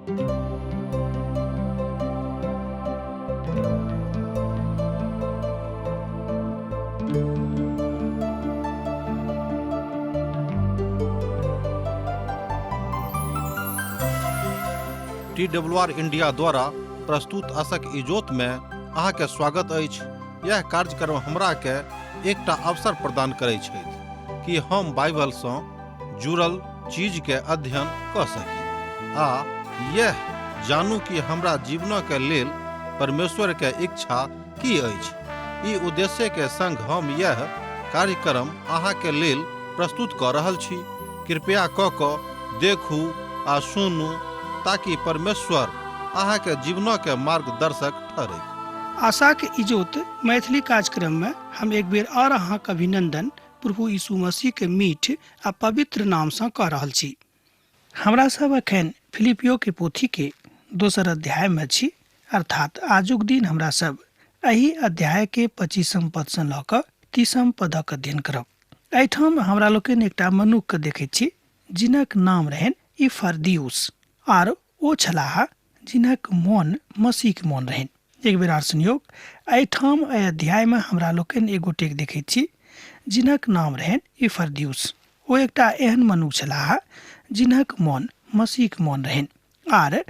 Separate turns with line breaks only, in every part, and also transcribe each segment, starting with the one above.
TWR India द्वारा प्रस्तुत असक इजोत में अहाँके स्वागत अछि। यह कार्यक्रम हमरा के एकटा अवसर प्रदान करै छथि कि हम बाइबल सँ जुड़ल चीज के अध्ययन कऽ सकी आ यह जानू कि हमरा जीवन के लेल परमेश्वर के इच्छा की अछि। ई उद्देश्य के संग हम यह कार्यक्रम अहाँ के लेल प्रस्तुत कऽ रहल छी। कृपया कऽ कऽ देखू आ सुनू ताकि परमेश्वर अहाँ के जीवन के मार्गदर्शक ठहरैक।
आशाक इजोत मैथिली कार्यक्रम में हम एक बेर और अहाँक अभिनंदन प्रभु यीशु मसीह के मीठ आ पवित्र नाम सँ कऽ रहल छी। हमरा सब एखन फिलिपियो के पोथी के दोसर अध्याय में छी, अर्थात आजुक दिन हमरा सब एहि अध्याय के 25 पद सँ लऽ कऽ 30 पदक अध्ययन करब। एहिठाम हमरा लोकनि एकटा मनुख के देखैत छी जिनक नाम रहनि इफरदियुस, आर ओ छलाह जिनक मोन मसीहके मोन रहनि। एक बेर आर सुनियौ, एहिठाम एहि अध्यायमे हमरा लोकनि एक गोटेक देखैत छी जिनक नाम रहनि इफरदियुस। ओ एकटा एहन मनुख छलाह जिनक मोन मसीहके मोन रहनि, आर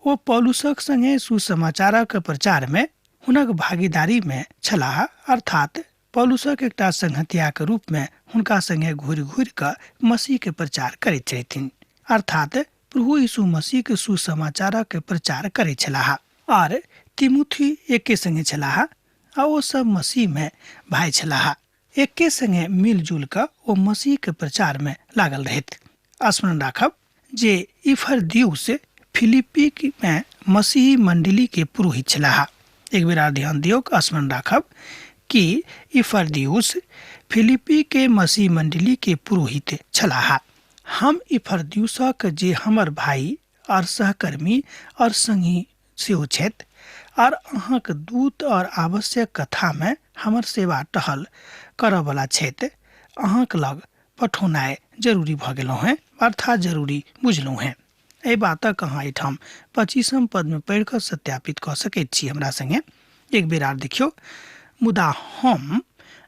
ओ पौलुसक संगे सुसमाचारक प्रचारमे हुनक भागीदारीमे छलाह, अर्थात पौलुसक एकटा संगतियाक रूपमे हुनका संगे घुरि घुरि कऽ मसीहके प्रचार करैत रहथिन, अर्थात प्रभु यीशु मसीहके सुसमाचारक प्रचार करैत छलाह। आर तिमुथी एके संगे छलाह आ ओ सब मसीहमे भाय छलाह। एके संगे मिलजुल कऽ ओ मसीहके प्रचारमे लागल रहथि। स्मरण राखब जे इफरदियुस फिलिप्पी में मसीही मंडली के पुरोहित छलाह। एक बेर आर ध्यान दियौक, स्मरण राखब कि इफरदियुस फिलिप्पी के मसीह मंडली के पुरोहित छलाह। हम इफरदियुसक जे हमर भाई और सहकर्मी और संगी सेहो छथि और अहाँक दूत और आवश्यक कथा में हमर सेवा टहल करऽवला छथि, अहाँक लग पठौनाइ जरूरी भऽ गेलहुँ हेँ, अर्थात जरूरी बुझलहुँ हेँ। एहि बातक अहाँ एहिठाम 25 पदमे पढ़ि कऽ सत्यापित कऽ सकैत छी। हमरा संगे एक बेर आर देखियौ, मुदा हम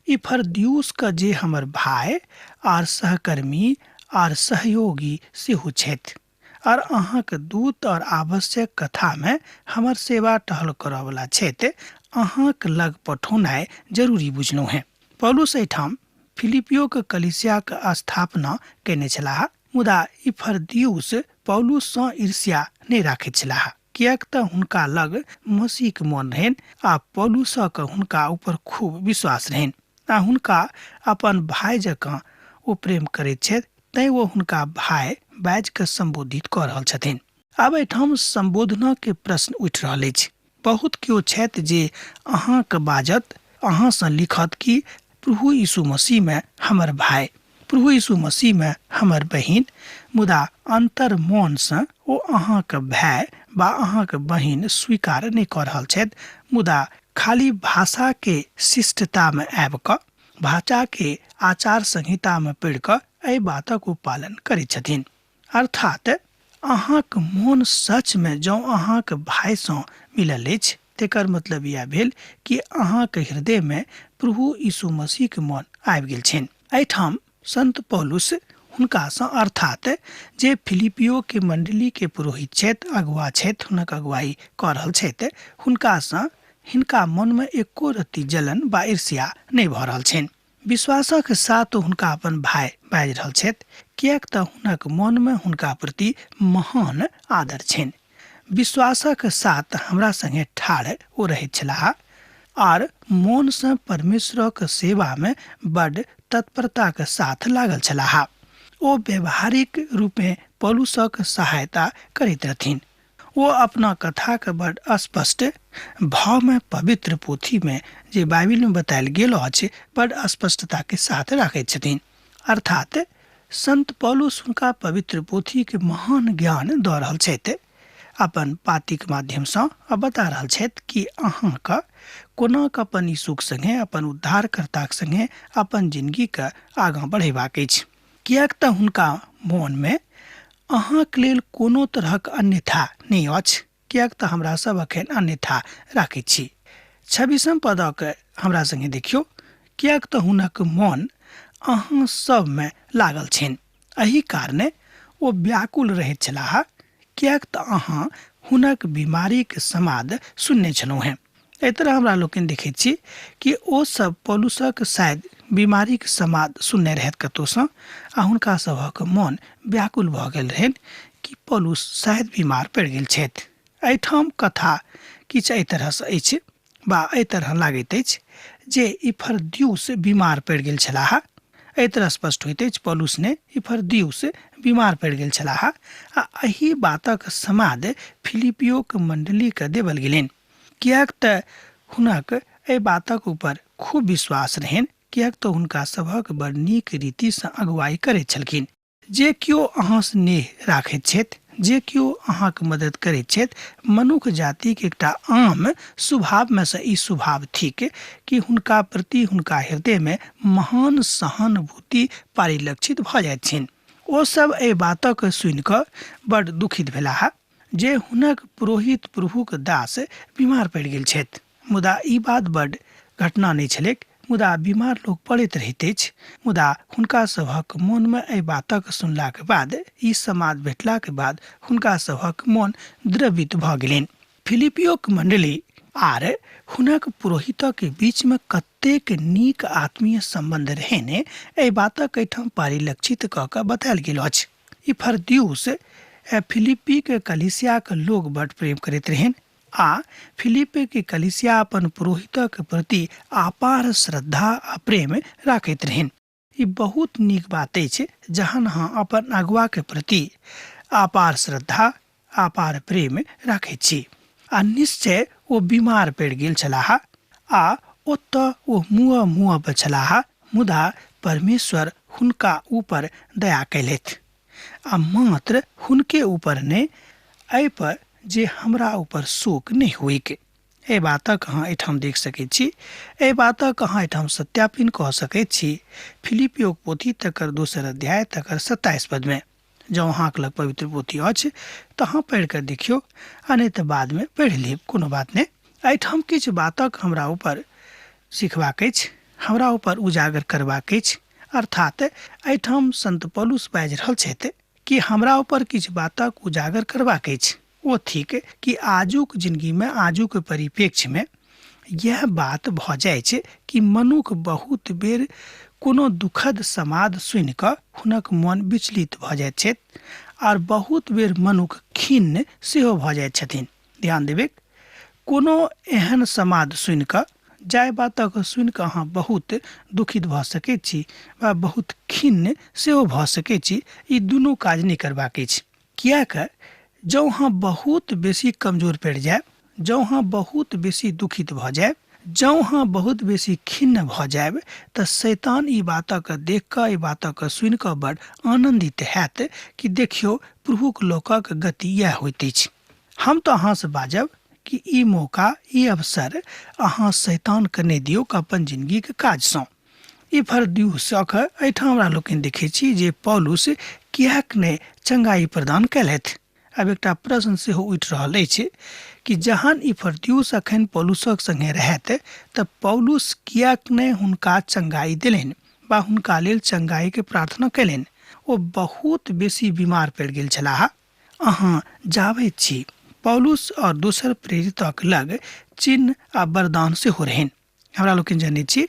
इफरदियुसके जे हमर भाय आर सहकर्मी आर सहयोगी सेहो छथि आर अहाँक दूत और आवश्यक कथामे हमर सेवा टहल करऽवला छथि, अहाँक लग पठौनाइ जरूरी बुझलहुँ हेँ। पौलुस एहिठाम फिलिपियोक कलीसियाक स्थापना कयने छलाह, मुदा इफरदियुस पौलुससँ ईर्ष्या नहि राखैत छलाह, किएक तँ हुनका लग मसीहक मोन रहनि आ पौलुसक हुनका ऊपर खूब विश्वास रहनि आ हुनका अपन भाय जकाँ ओ प्रेम करैत छथि, तैँ ओ हुनका भाय बाजि कऽ सम्बोधित कऽ रहल छथिन। आब एहिठाम सम्बोधनक प्रश्न उठि रहल अछि। बहुत केओ छथि जे अहाँके बाजत, अहाँसँ लिखत कि प्रभु यीशु मसीहमे हमर भाय, प्रभु यीशु मसीहमे हमर बहिन, मुदा अन्तर मोनसँ ओ अहाँके भाय वा अहाँके बहिन स्वीकार नहि कऽ रहल छथि, मुदा खाली भाषाके शिष्टतामे आबि कऽ, भाषाके आचार संहितामे पढ़ि कऽ एहि बातक ओ पालन करैत छथिन। अर्थात अहाँक मोन सचमे जँ अहाँक भायसँ मिलल अछि, तेकर मतलब इएह भेल कि अहाँक हृदयमे प्रभु यीशु मसीहके मोन आबि गेल छनि। एहिठाम संत पौलुस हुनकासँ, अर्थात जे फिलिपियोके मंडलीके पुरोहित छथि, अगुआ छथि, हुनक अगुवाई कऽ रहल छथि, हुनकासँ हिनका मनमे एको रत्ती जलन वा ईर्ष्या नहि भऽ रहल छनि। विश्वासक साथ हुनका अपन भाय बाजि रहल छथि, किएक तऽ हुनक मनमे हुनका प्रति महान आदर छनि। विश्वासक साथ हमरा संगे ठाढ़ ओ रहैत छलाह आर मोनसँ परमेश्वरक सेवामे बड्ड तत्परताक साथ लागल छलाह। ओ व्यवहारिक रूपेँ पौलुसक सहायता करैत रहथिन। ओ अपना कथाके बड स्पष्ट भावमे पवित्र पोथीमे जे बाइबिलमे बतायल गेल अछि बड स्पष्टताके साथ राखैत छथिन। अर्थात संत पौलुस हुनका पवित्र पोथीके महान ज्ञान दऽ रहल छथि अपन पातीक माध्यमसँ आ बता रहल छथि कि अहाँके कोना कऽ अपन यीशुक संगे, अपन उद्धारकर्ताक संगे अपन जिनगीके आगाँ बढ़ेबाक अछि। किएक तऽ हुनका मोनमे अहाँके लेल कोनो तरहक अन्यथा नहि अछि, किएक तऽ हमरा सब अखन अन्यथा राखैत छी। 26 पदक हमरा संगे देखियौ, किएक तऽ हुनक मन अहाँ सबमे लागल छनि, एहि कारणे ओ व्याकुल रहैत छलाह, किएक तऽ अहाँ हुनक बीमारीके समाद सुनने छलहुँ हेँ। एहि तरह हमरा लोकनि देखैत छी कि ओ सब पौलुसक शायद बीमारीके समाद सुनने रहथि कतहुसँ, आ हुनका सभक मन व्याकुल भऽ गेल रहनि कि पौलुस शायद बीमार पड़ि गेल छथि। एहिठाम कथा किछु एहि तरहसँ अछि वा एहि तरह लागैत अछि जे इफरद्यूस बीमार पड़ि गेल छलाह। एहि तरह स्पष्ट होइत अछि पौलुस ने इफरद्यूस बीमार पड़ि गेल छलाह आ एहि बातक समाद फिलिपियोक मण्डलीके देवल गेलनि, किएक तऽ हुनक एहि बातक ऊपर खूब विश्वास रहनि, किएक तऽ हुनका सभक बड़ नीक रीतिसँ अगुवाई करैत छलखिन। जे केओ अहाँसँ नेह राखैत छथि, जे केओ अहाँके मदद करैत छथि, मनुख जातिके एकटा आम स्वभावमे सँ ई स्वभाव थिक कि हुनका प्रति हुनका हृदयमे महान सहानुभूति परिलक्षित भऽ जाइत छनि। ओ सब एहि बातक सुनि कऽ बड़ दुखित भेलाह जे हुनक पुरोहित प्रभुक दास बीमार पड़ि गेल छथि। मुदा ई बात बड घटना नहि छलैक, मुदा बीमार लोक पड़ैत रहैत अछि। मुदा हुनका सभक मोनमे एहि बातक सुनलाक बाद, ई समाद भेटलाक बाद हुनका सभक मोन द्रवित भऽ गेलनि। फिलिपियोक मंडली आर हुनक पुरोहितक बीचमे कतेक नीक आत्मीय सम्बन्ध रहनि, एहि बातक एहिठाम परिलक्षित कऽ कऽ बतायल गेल अछि। इफरद्यूस फिलिप्पीक कलीसियाक लोक बड प्रेम करैत रहनि आ फिलिप्पीक कलीसिया अपन पुरोहितक प्रति अपार श्रद्धा आ प्रेम राखैत रहनि। ई बहुत नीक बात अछि जहन अहाँ अपन अगुआ के प्रति अपार श्रद्धा अपार प्रेम राखैत छी। आ निश्चय ओ बीमार पड़ि गेल छलाह आ ओतऽ ओ मुँह मुँह पर छलाह, मुदा परमेश्वर हुनका ऊपर दया कयलथि आ मात्र हुनके ऊपर नहि, एहि पर जे हमरा ऊपर शोक नहि होइक। एहि बातक अहाँ एहिठाम देख सकैत छी, एहि बातक अहाँ एहिठाम सत्यापन कऽ सकैत छी फिलिपियोक पोथी तकर दोसर अध्याय तकर 27 पदमे। जँ अहाँके लग पवित्र पोथी अछि तऽ अहाँ पढ़ि कऽ देखियौ आ नहि तऽ बादमे पढ़ि लेब, कोनो बात नहि। एहिठाम किछु बातक हमरा ऊपर सिखबाक अछि, हमरा ऊपर उजागर करबाक अछि। अर्थात एहिठाम संत पौलुस बाजि रहल छथि कि हमरा ऊपर किछु बातक उजागर करबाक अछि। ओ थिक कि आजुक जिंदगीमे, आजुक परिप्रेक्ष्यमे यह बात भऽ जाइ छै कि मनुख बहुत बेर कोनो दुखद समाद सुनि कऽ हुनक मन विचलित भऽ जाइत छथि आर बहुत बेर मनुख खिन्न सेहो भऽ जाइत छथिन। ध्यान देबै, कोनो एहन समाद सुनि कऽ जाहि बातक सुनि कऽ अहाँ बहुत दुखित भऽ सकैत छी वा बहुत खिन्न सेहो भऽ सकैत छी, ई दुनू काज नहि करबाक अछि। किएक जँ अहाँ बहुत बेसी कमजोर पड़ि जायब, जँ अहाँ बहुत बेसी दुखित भऽ जायब, जँ अहाँ बहुत बेसी खिन्न भऽ जायब तऽ शैतान ई बातक देख कऽ, ई बातक सुनि कऽ बड़ आनन्दित हैत कि देखियौ प्रभुक लोकक गति इएह होइत अछि। हम तऽ अहाँसँ बाजब कि ई मौका, ई अवसर अहाँ शैतानके नहि दियौक अपन जिनगीके काजसँ। ई फरद्यूसक एहिठाम हमरा लोकनि देखै छी जे पौलुस किएक नहि चंगाई प्रदान कयलथि। आब एकटा प्रश्न सेहो उठि रहल अछि कि जहन ई फरद्यूस अखन पौलुसक संगे रहैत तऽ पौलुस किएक नहि हुनका चंगाई देलनि वा हुनका लेल चंगाईके प्रार्थना कयलनि। ओ बहुत बेसी बीमार पड़ि गेल छलाह। अहाँ जाबैत छी पौलुस और दोसर प्रेरितक लग चिन्ह आ वरदान सेहो रहनि। हमरा लोकनि जनैत छी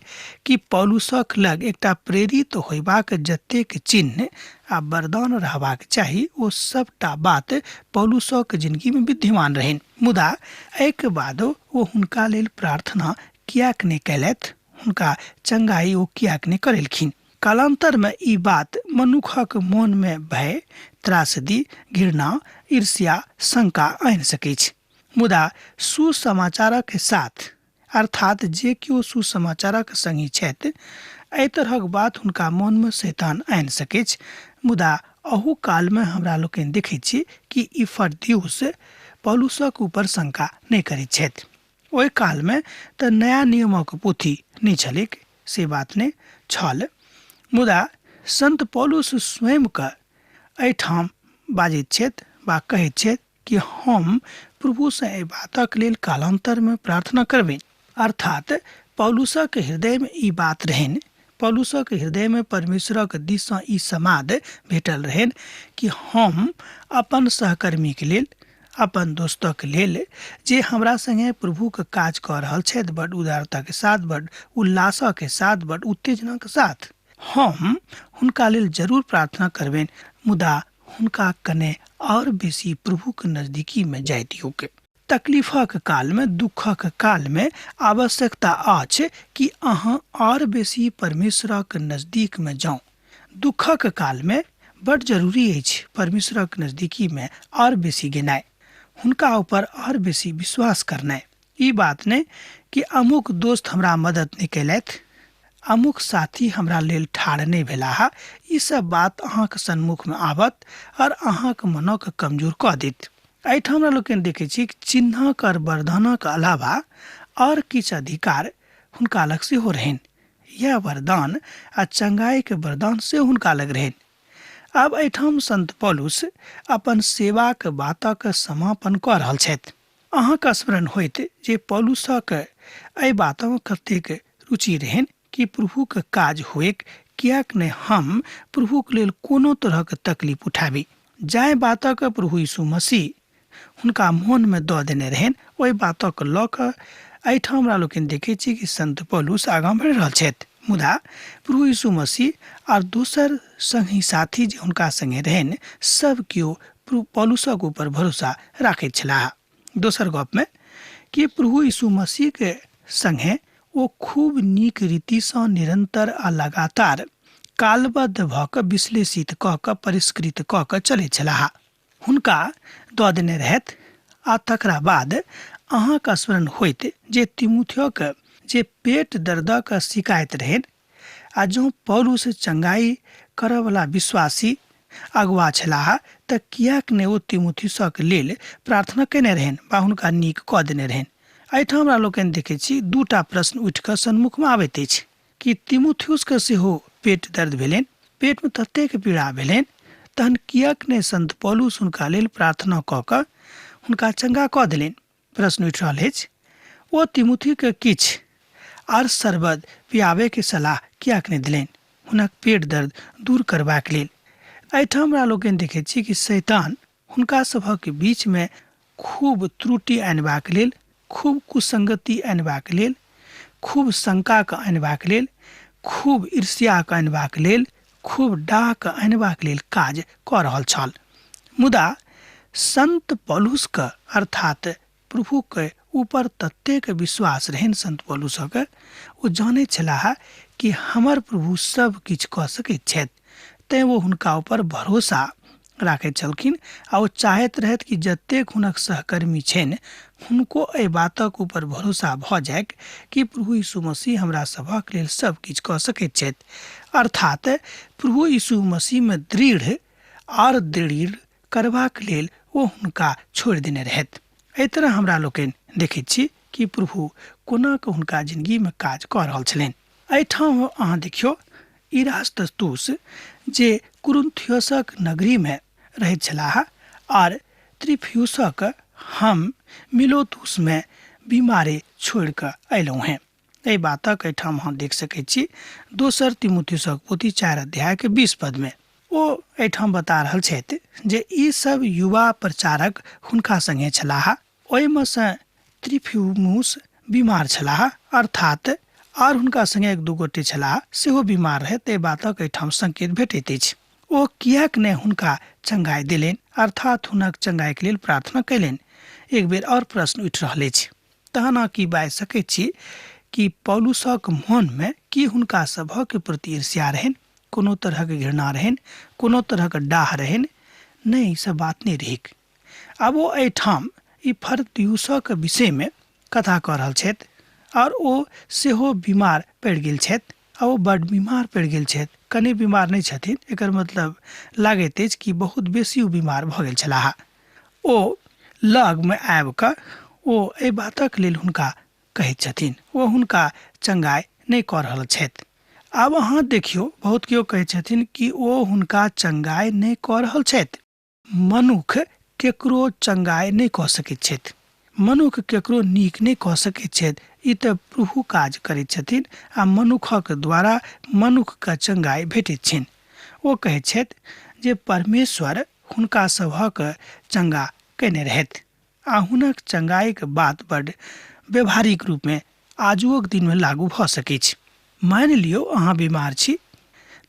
कि पौलुसक लग एकटा प्रेरित होयबाक जतेक चिन्ह आ वरदान रहबाक चाही ओ सबटा बात पौलुसक जिंदगीमे विद्यमान रहनि। मुदा एहिके बादो ओ हुनका लेल प्रार्थना किएक नहि कयलथि, हुनका चंगाई ओ किएक नहि करेलखिन। कालांतरमे ई बात मनुखक मोनमे भय, त्रासदी, घृणा, ईर्ष्या, शंका आनि सकैछ। मुदा सुसमाचारक साथ, अर्थात जे केओ सुसमाचारक संगी छथि, एहि तरहक बात हुनका मोनमे शैतान आनि सकैछ। मुदा अहू कालमे हमरा लोकनि देखैत छी कि इफरद्यूस पौलुसक ऊपर शंका नहि करैत छथि। ओहि कालमे तऽ नया नियमक पोथी नहि छलैक, से बात नहि छल, मुदा संत पौलुस स्वयंके एहिठाम बाजैत छथि वा कहैत छथि कि हम प्रभुसँ एहि बातक लेल कालान्तरमे प्रार्थना करबनि। अर्थात पौलुसक हृदयमे ई बात रहनि, पौलुसक हृदयमे परमेश्वरक दिससँ ई समाद भेटल रहनि कि हम अपन सहकर्मीके लेल, अपन दोस्तक लेल जे हमरा संगे प्रभुके काज कऽ रहल छथि बड उदारताके साथ, बड उल्लासके साथ, बड उत्तेजनाके साथ, हम हुनका लेल जरूर प्रार्थना करबनि, मुदा हुनका कने आओर बेसी प्रभुके नजदीकीमे जाय दियौक। तकलीफक कालमे, दुःखक कालमे आवश्यकता अछि कि अहाँ आओर बेसी परमेश्वरक नजदीकमे जाउ। दुःखक कालमे बड जरूरी अछि परमेश्वरक नजदीकीमे आओर बेसी गेनाइ, हुनका ऊपर आओर बेसी विश्वास करनाइ। ई बात नहि कि अमुक दोस्त हमरा मदद नहि केलथि, अमुक साथी हमरा लेल ठाढ़ नहि भेलाह, ई सब बात अहाँके सन्मुखमे आबत आओर अहाँके मनक कमजोर कऽ देत। एहिठाम हमरा लोकनि देखै छी कि चिन्हक आओर वरदानक अलावा आओर किछु अधिकार हुनका लग सेहो रहनि। यैह वरदान आ चंगाईके वरदान सेहो हुनका लग रहनि। आब एहिठाम संत पौलुस अपन सेवाक बातक समापन कऽ रहल छथि। अहाँके स्मरण होइत जे पौलुसक एहि बातमे कतेक रुचि रहनि कि प्रभुके काज होइक, किएक नहि हम प्रभुके लेल कोनो तरहक तकलीफ उठाबी। जाहि बातक प्रभु यीशु मसीह हुनका मोनमे दऽ देने रहनि ओहि बातक लऽ कऽ एहिठाम हमरा लोकनि देखै छी कि संत पौलुस आगाँ बढ़ि रहल छथि। मुदा प्रभु यीशु मसीह आर दोसर संगी साथी जे हुनका संगे रहनि सब केओ पौलुसक ऊपर भरोसा राखैत छलाह। दोसर गपमे कि प्रभु यीशु मसीहके संगे ओ खूब नीक रीतिसँ निरन्तर आ लगातार कालबद्ध भऽ कऽ विश्लेषित कऽ कऽ परिष्कृत कऽ कऽ चलैत छलाह। हुनका दऽ देने रहथि आ तकरा बाद अहाँके स्मरण होइत जे तिमुथियोक जे पेट दर्दक शिकायत रहनि आ जँ पौलुस चंगाई करऽवला विश्वासी अगुआ छलाह तऽ किएक नहि ओ तिमुथियुसक लेल प्रार्थना कयने रहनि वा हुनका नीक कऽ देने रहनि। एहिठाम हमरा लोकनि देखैत छी दूटा प्रश्न उठि कऽ सन्मुखमे आबैत अछि कि तिमुथियुसके सेहो पेट दर्द भेलनि, पेटमे ततेक पीड़ा भेलनि, तहन किएक नहि संत पौलुस हुनका लेल प्रार्थना कऽ कऽ हुनका चंगा कऽ देलनि। प्रश्न उठि रहल अछि ओ तिमुथीके किछु आर शरबत पियाबैके सलाह किएक नहि देलनि हुनक पेट दर्द दूर करबाक लेल। एहिठाम हमरा लोकनि देखैत छी कि शैतान हुनका सभक बीचमे खूब त्रुटि अनबाक लेल, खूब कुसंगति अनबाक लेल, खूब शंकाके अनबाक लेल, खूब ईर्ष्याके अनबाक लेल, खूब डाहके अनबाक लेल काज कऽ रहल छल। मुदा संत पौलुसके अर्थात प्रभुके ऊपर ततेक विश्वास रहनि संत पौलुसके, ओ जानैत छलाह कि हमर प्रभु सब किछु कऽ सकैत छथि, तैँ ओ हुनका ऊपर भरोसा राखैत छलखिन आ ओ चाहैत रहथि कि जतेक हुनक सहकर्मी छनि हुनको एहि बातक ऊपर भरोसा भऽ जाइक कि प्रभु यीशु मसीह हमरा सभक लेल सब किछु कऽ सकैत छथि। अर्थात प्रभु यीशु मसीहमे दृढ़ आर दृढ़ करबाक लेल ओ हुनका छोड़ि देने रहथि। एहि तरह हमरा लोकनि देखैत छी कि प्रभु कोना कऽ हुनका जिंदगीमे काज कऽ रहल छलनि। एहिठाम अहाँ देखियौ इरास्तुस जे कुरुन्थियसक नगरीमे रहैत छलाह आर त्रिफ्यूसक हम मिलोतुसमे बीमारे छोड़ि कऽ अयलहुँ हेँ। एहि बातक एहिठाम अहाँ देख सकैत छी दोसर तिमुथियुसक पोथी 4 अध्यायके 20 पदमे। ओ एहिठाम बता रहल छथि जे ई सब युवा प्रचारक हुनका संगे छलाह, ओहिमे सँ त्रिफ्यूमुस बीमार छलाह, अर्थात आर हुनका संगे एक दू गोटे छलाह सेहो बीमार रहै, ताहि बातक एहिठाम संकेत भेटैत अछि। ओ किएक नहि हुनका चंगाई देलनि, अर्थात हुनक चंगाईके लेल प्रार्थना कयलनि? एक बेर आओर प्रश्न उठि रहल अछि। तहन अहाँ की बाजि सकैत छी कि पौलुसक मनमे की हुनका सभक प्रति ईर्ष्या रहनि, कोनो तरहक घृणा रहनि, कोनो तरहक डाह रहनि? नहि, ई सब बात नहि रहैक। आब ओ एहिठाम ई फरदियुसक विषयमे कथा कऽ रहल छथि आओर ओ सेहो बीमार पड़ि गेल छथि आ ओ बड्ड बीमार पड़ि गेल छथि, कने बीमार नहि छथिन, एकर मतलब लागैत अछि कि बहुत बेसी ओ बीमार भऽ गेल छलाह। ओ लगमे आबि कऽ ओ एहि बातक लेल हुनका कहैत छथिन, ओ हुनका चंगाइ नहि कऽ रहल छथि। आब अहाँ देखियौ, बहुत केओ कहैत छथिन कि ओ हुनका चंगाइ नहि कऽ रहल छथि। मनुख केकरो चंगाइ नहि कऽ सकैत छथि, मनुख केकरो नीक नहि कऽ सकैत छथि। ई तऽ प्रभु काज करैत छथिन आ मनुखक द्वारा मनुखके चंगाइ भेटैत छनि। ओ कहैत छथि जे परमेश्वर हुनका सभक चंगा कयने रहथि आ हुनक चंगाइके बात बड्ड व्यवहारिक रूपमे आजुओक दिनमे लागू भऽ सकैछ। मानि लियौ अहाँ बीमार छी,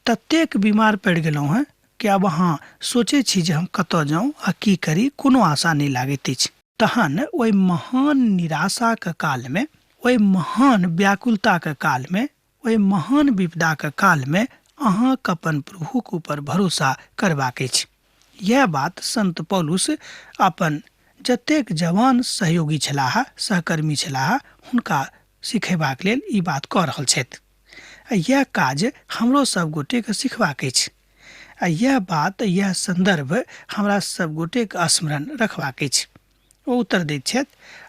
ततेक बीमार पड़ि गेलहुँ हेँ कि आब अहाँ सोचै छी जे हम कतऽ जाउ आ की करी, कोनो आशा नहि लागैत अछि। तहन ओहि महान निराशाके कालमे, ओहि महान व्याकुलताके कालमे, ओहि महान विपदाके कालमे अहाँके अपन प्रभुके ऊपर भरोसा करबाक अछि। यैह बात संत पौलुस अपन जतेक जवान सहयोगी छलाह, सहकर्मी छलाह, हुनका सिखेबाक लेल ई बात कऽ रहल छथि। आ यैह काज हमरो सब गोटेके सिखबाक अछि। आ यैह बात, यैह संदर्भ हमरा सब गोटेके स्मरण रखबाक अछि। ओ उत्तर दैत छथि,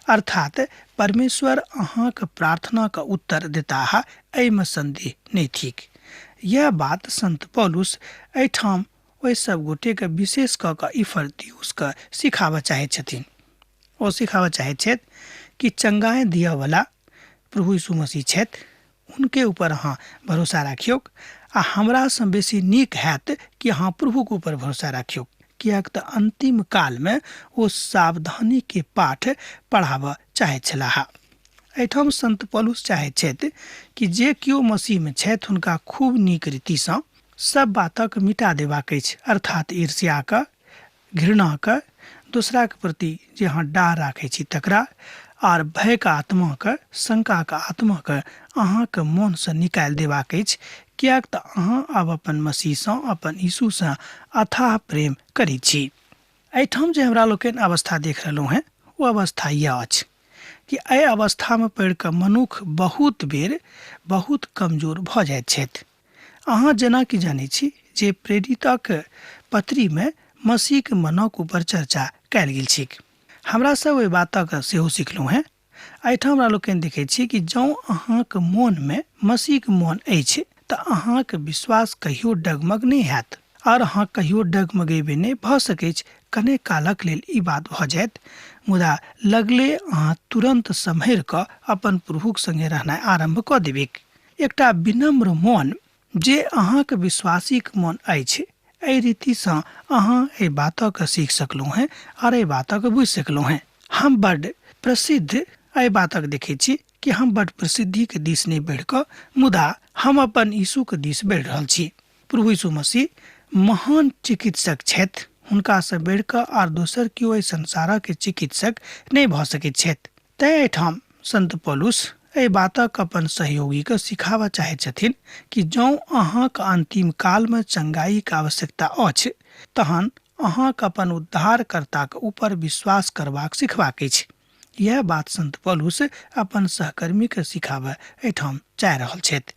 अर्थात परमेश्वर अहाँक प्रार्थनाक उत्तर देताह, एहिमे संदेह नहि थिक। यैह बात संत पौलुस एहिठाम ओहि सब गोटेके विशेष कऽ कऽ इफरदियुसके सिखाबऽ चाहैत छथिन। ओ सिखाबऽ चाहैत छथि कि चंगाइ दिअवला प्रभु यीशु मसीह छथि, हुनके ऊपर अहाँ भरोसा राखियौक आ हमरासँ बेसी नीक हैत कि अहाँ प्रभुके ऊपर भरोसा राखियौक, किएक तऽ अन्तिम कालमे ओ सावधानीके पाठ पढ़ाबऽ चाहैत छलाह। एहिठाम संत पौलुस चाहैत छथि कि जे केओ मसीहमे छथि हुनका खूब नीक रीतिसँ सब बातक मिटा देबाक अछि, अर्थात ईर्ष्याक, घृणाक, दोसराक प्रति जे अहाँ डाह राखै छी तकरा, आर भयक आत्माक, शंकाक आत्माक अहाँक मोनसँ निकालि देबाक अछि, किएक तऽ अहाँ आब अपन मसीहसँ, अपन यीशुसँ अथाह प्रेम करैत छी। एहिठाम जे हमरा लोकनि अवस्था देख रहलहुँ हेँ ओ अवस्था यैह अछि कि एहि अवस्थामे पड़ि कऽ मनुख बहुत बेर बहुत कमजोर भऽ जाइत छथि। अहाँ जेना कि जनैत छी जे प्रेरितक पत्रीमे मसीहक मनक ऊपर चर्चा कयल गेल छैक। हमरा सब ओहि बातक सेहो सिखलहुँ हेँ। एहिठाम हमरा लोकनि देखैत छी कि जँ अहाँक मोनमे मसीहक मोन अछि तऽ अहाँक विश्वास कहियो डगमग नहि हैत आओर अहाँ कहियो डगमगेबे नहि भऽ सकैछ। कने कालक लेल ई बात भऽ जायत, मुदा लगले अहाँ तुरन्त सम्हरि कऽ अपन प्रभुक संगे रहनाइ आरम्भ कऽ देबैक। एकटा विनम्र मोन जे अहाँक विश्वासीक मोन अछि, एहि रीतिसँ अहाँ एहि बातक सीख सकलहुँ हेँ आओर एहि बातक बुझि सकलहुँ हेँ। हम बड्ड प्रसिद्ध एहि बातक देखैत छी कि हम बड्ड प्रसिद्धिक दिस नहि बढ़ि कऽ, मुदा हम अपन यीशुक दिस बढ़ि रहल छी। प्रभु यीशु मसीह महान चिकित्सक छथि, हुनकासँ बढ़ि कऽ आर दोसर केओ एहि संसारक चिकित्सक नहि भऽ सकैत छथि। तेँ एहिठाम संत पौलुस एहि बातक अपन सहयोगीके सिखाबऽ चाहैत छथिन कि जँ अहाँक अन्तिम कालमे चंगाईके आवश्यकता अछि तहन अहाँक अपन उद्धारकर्ताक ऊपर विश्वास करबाक सिखबाक अछि। यैह बात संत पौलुस अपन सहकर्मीके सिखाबऽ एहिठाम चाहि रहल छथि।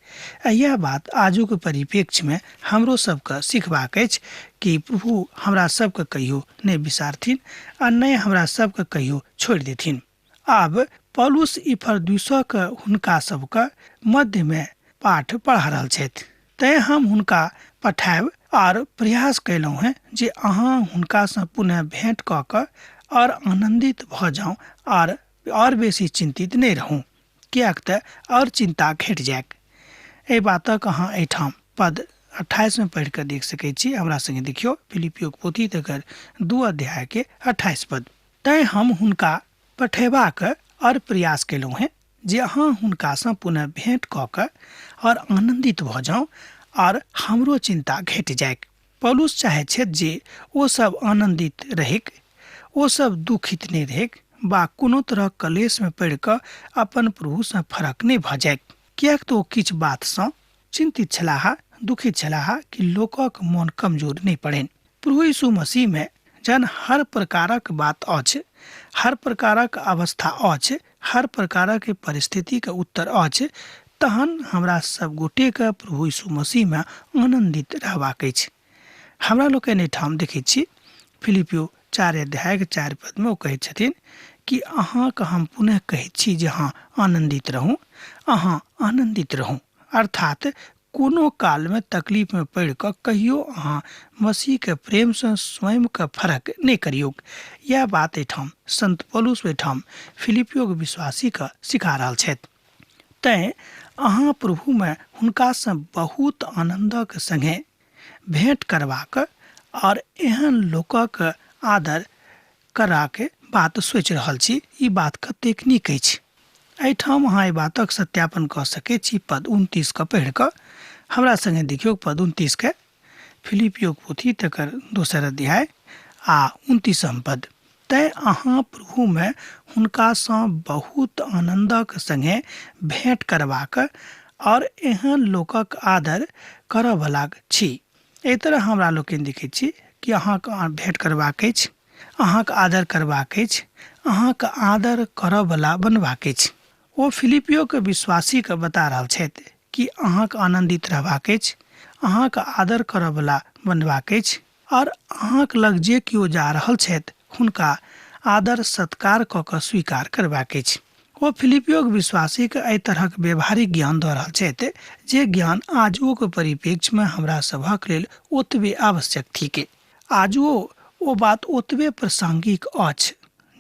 आ यैह बात आजुक परिप्रेक्ष्यमे हमरो सबके सिखबाक अछि कि प्रभु हमरा सबके कहियो नहि बिसारथिन आ नहि हमरा सबके कहियो छोड़ि देथिन। आब पौलुस इफरदुसक हुनका सबके मध्यमे पाठ पढ़ा रहल छथि। तैं हम हुनका पठायब आर प्रयास कयलहुँ हेँ जे अहाँ हुनकासँ पुनः भेंट कऽ कऽ आओर आनन्दित भऽ जाउ आर आओर बेसी चिन्तित नहि रहू, किएक तऽ आओर चिन्ता घटि जायत। एहि बातक अहाँ एहिठाम पद 28 मे पढ़ि कऽ देख सकैत छी। हमरा संगे देखियौ फिलिपियोक पोथी तकर 2 अध्याय के 28 पद। तैं हम हुनका पठयबाक आओर प्रयास कयलहुँ हेँ जे अहाँ हुनकासँ पुनः भेंट कऽ कऽ आओर आनन्दित भऽ जाउ आओर हमरो चिन्ता घटि जाइक। पौलुस चाहैत छथि जे ओ सब आनन्दित रहैक, ओ सब दुखित नहि रहैक वा कोनो तरहक कलेशमे पड़ि कऽ अपन प्रभुसँ फरक नहि भऽ जाइक, किएक तऽ ओ किछु बातसँ चिन्तित छलाह, दुखित छलाह कि लोकक मोन कमजोर नहि पड़नि। प्रभु यीशु मसीहमे जहन हर प्रकारक बात अछि, हर प्रकारक अवस्था अछि, हर प्रकारक परिस्थितिके उत्तर अछि, तहन हमरा सब गोटेके प्रभु यीशु मसीहमे आनन्दित रहबाक अछि। हमरा लोकनि एहिठाम देखैत छी फिलिपियो 4 अध्यायके 4 पदमे ओ कहैत छथिन कि अहाँके हम पुनः कहैत छी जे अहाँ आनन्दित रहू, अहाँ आनन्दित रहू। अर्थात कोनो कालमे तकलीफमे पड़ि कऽ कहियो अहाँ मसीहके प्रेमसँ स्वयंके फरक नहि करियौक। इएह बात एहिठाम संत पौलुस ओहिठाम फिलिपियोके विश्वासीके सिखा रहल छथि। तैँ अहाँ प्रभुमे हुनकासँ बहुत आनन्दक सङ्गे भेँट करबाक आओर एहन लोकक आदर कराके बात सोचि रहल छी। ई बात कतेक नीक अछि। एहिठाम अहाँ एहि बातक सत्यापन कऽ सकैत छी पद 29 के पढ़ि कऽ। हमरा सङ्गे देखियौ पद 29 के, फिलिपियोक पोथी तकर दोसर अध्याय आ 29म पद। तैँ अहाँ प्रभुमे हुनकासँ बहुत आनन्दक सङ्गे भेँट करबाक आओर एहन लोकक आदर करऽवला छी। एहि तरह हमरा लोकनि देखैत छी कि अहाँके भेँट करबाक अछि, अहाँके आदर करबाक अछि, अहाँके आदर करऽवला बनबाक अछि। ओ फिलिपियोके विश्वासीके बता रहल छथि कि अहाँके आनन्दित रहबाक अछि, अहाँके आदर करऽवला बनबाक अछि आओर अहाँके लग जे केओ जा रहल छथि हुनका आदर सत्कार कऽ कऽ स्वीकार करबाक अछि। ओ फिलिपियोक विश्वासीके एहि तरहक व्यवहारिक ज्ञान दऽ रहल छथि जे ज्ञान आजुओके परिप्रेक्ष्यमे हमरा सभक लेल ओतबे आवश्यक थिक। आजुओ ओ बात ओतबे प्रासंगिक अछि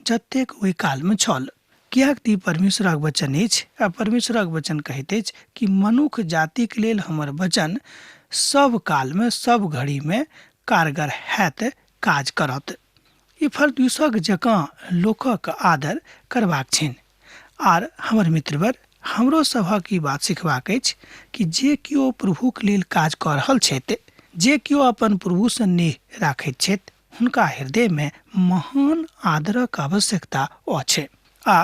जतेक ओहि कालमे छल। किएक तऽ ई परमेश्वरक वचन अछि आ परमेश्वरक वचन कहैत अछि कि मनुख जातिक लेल हमर वचन सब कालमे सब घड़ीमे कारगर हैत, काज करत। ई फरदूसक जकाँ लोकक आदर करबाक छनि। आर हमर मित्रवर, हमरो सभक ई बात सिखबाक अछि कि जे केओ प्रभुक लेल काज कऽ रहल छथि, जे केओ अपन प्रभुसँ नेह राखैत छथि, हुनका हृदयमे महान आदरक आवश्यकता अछि। आ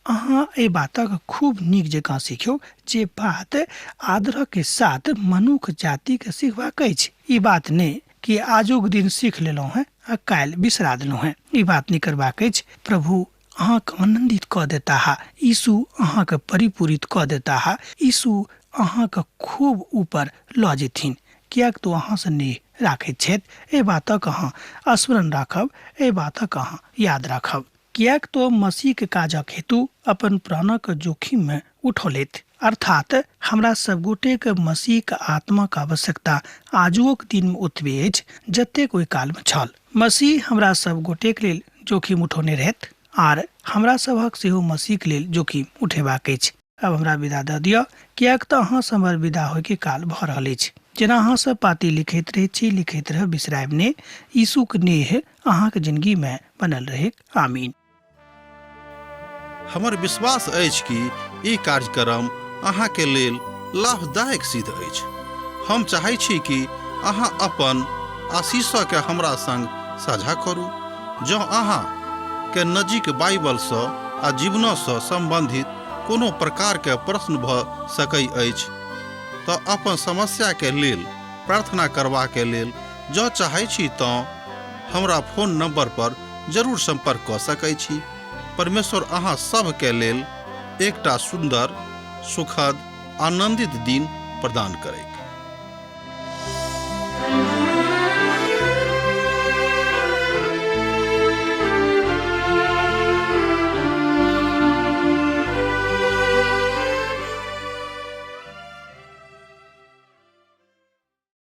अहाँ एहि बातक खूब नीक जकाँ सिखियौ जे बात आदरक साथ मनुख जातिके सिखबाक अछि। ई बात नहि कि आजुक दिन सीख लेलहुँ हेँ आ काल्हि बिसरा देलहुँ हेँ, ई बात नहि करबाक अछि। प्रभु अहाँके आनन्दित कऽ देताह, यीशु अहाँके परिपूरित कऽ देताह, यीशु अहाँके खूब ऊपर लऽ जेथिन, किएक तऽ ओ अहाँसँ नेह राखैत छथि। एहि बातक अहाँ स्मरण राखब, एहि बातक अहाँ याद राखब। किएक तऽ मसीहके काजक हेतु अपन प्राणक जोखिममे उठौलथि। अर्थात हमरा सबगोटेके मसीहके आत्माक आवश्यकता आजुओक दिनमे ओतबे अछि जतेक ओहि कालमे छल। मसीह हमरा सबगोटेक लेल जोखिम उठौने रहथि आर हमरा सभक सेहो मसीहके लेल जोखिम उठेबाक अछि। आब हमरा विदा दऽ दिअ, किएक तऽ अहाँसँ हमर विदा होइके काल भऽ रहल अछि। जेना अहाँ सब पाती लिखैत रहैत छी, लिखैत रहब, बिसरायब नहि। यीशुक नेह अहाँक जिनगीमे बनल रहैक। आमीन।
हमर विश्वास अछि कि ई कार्यक्रम अहाँके लेल लाभदायक सिद्ध अछि। हम चाहै छी कि अहाँ अपन आशीषके हमरा संग साझा करू। जँ अहाँ के नजीक बाइबलसँ आ जीवनसँ सम्बन्धित कोनो प्रकारके प्रश्न भऽ सकै अछि तऽ अपन समस्याके लेल प्रार्थना करबाके लेल जँ चाहै छी तँ हमरा फोन नंबर पर जरूर संपर्क कऽ सकै छी। परमेश्वर अहाँ सभके लेल एकटा सुन्दर, सुखद, आनंदित दिन प्रदान करैत।